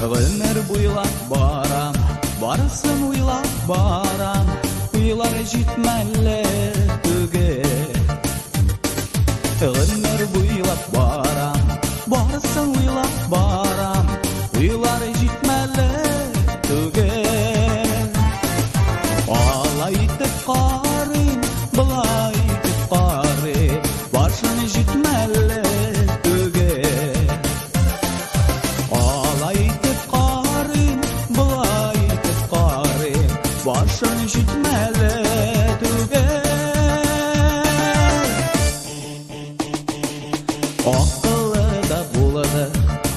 Гомер буйлап барам, барысын уйлап барам, уйлар җитмәле түгел. Гомер буйлап барам, барысын уйлап барам, уйлар җитмәле түгел. Алай итеп карыйм, болай итеп карыйм, башым җитмәле түгел. Алай итеп карыйм, болай итеп карыйм, башым җитмәле түгел. Акыллы да булды,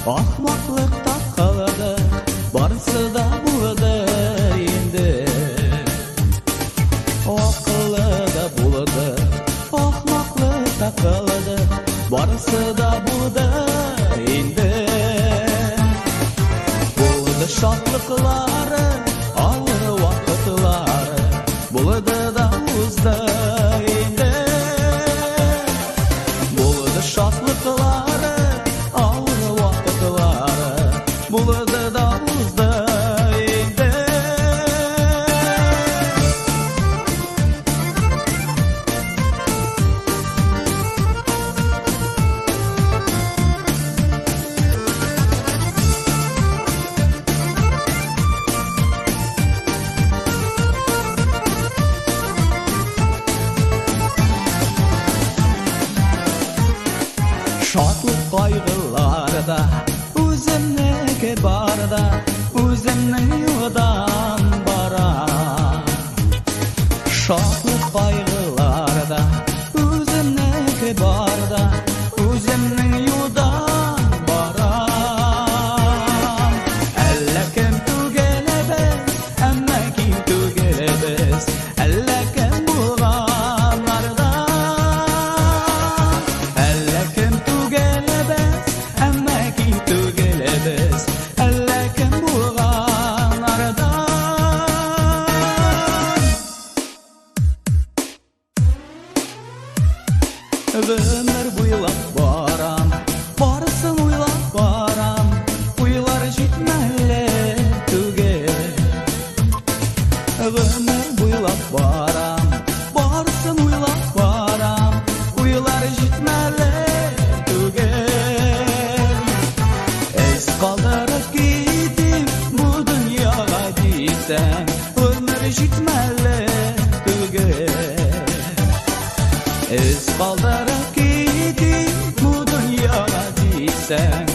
ахмаклык та кылды, барысы да булды инде. Акыллы да булды, ахмаклык та кылды, барысы да булды инде. Булды шатлыклары, авыр вакытлары, булды да узды инде. Булды шатлыклары, авыр вакытлары, булды да узды инде. Шатлык кайгыларда, үземнеке барда, үземнең юлдан барам. Шатлык кайгыларда, үземнеке барда, үземнең юлдан барам. Әллә кем түгелбез, әмма ким түгелбез, әллә кем булганнардан. Әллә кем түгелбез, әмма ким түгелбез, әллә кем булганнардан. Гомер буйлап барам, барысын уйлап барам, уйлар җитмәле түгел. Гомер буйлап барам, барысын уйлап барам, уйлар җитмәле түгел. Эз калдырып китим бу дөньяга дисәң, гомер җитмәле түгел. Эз калдырып китим бу дөньяга дисәң,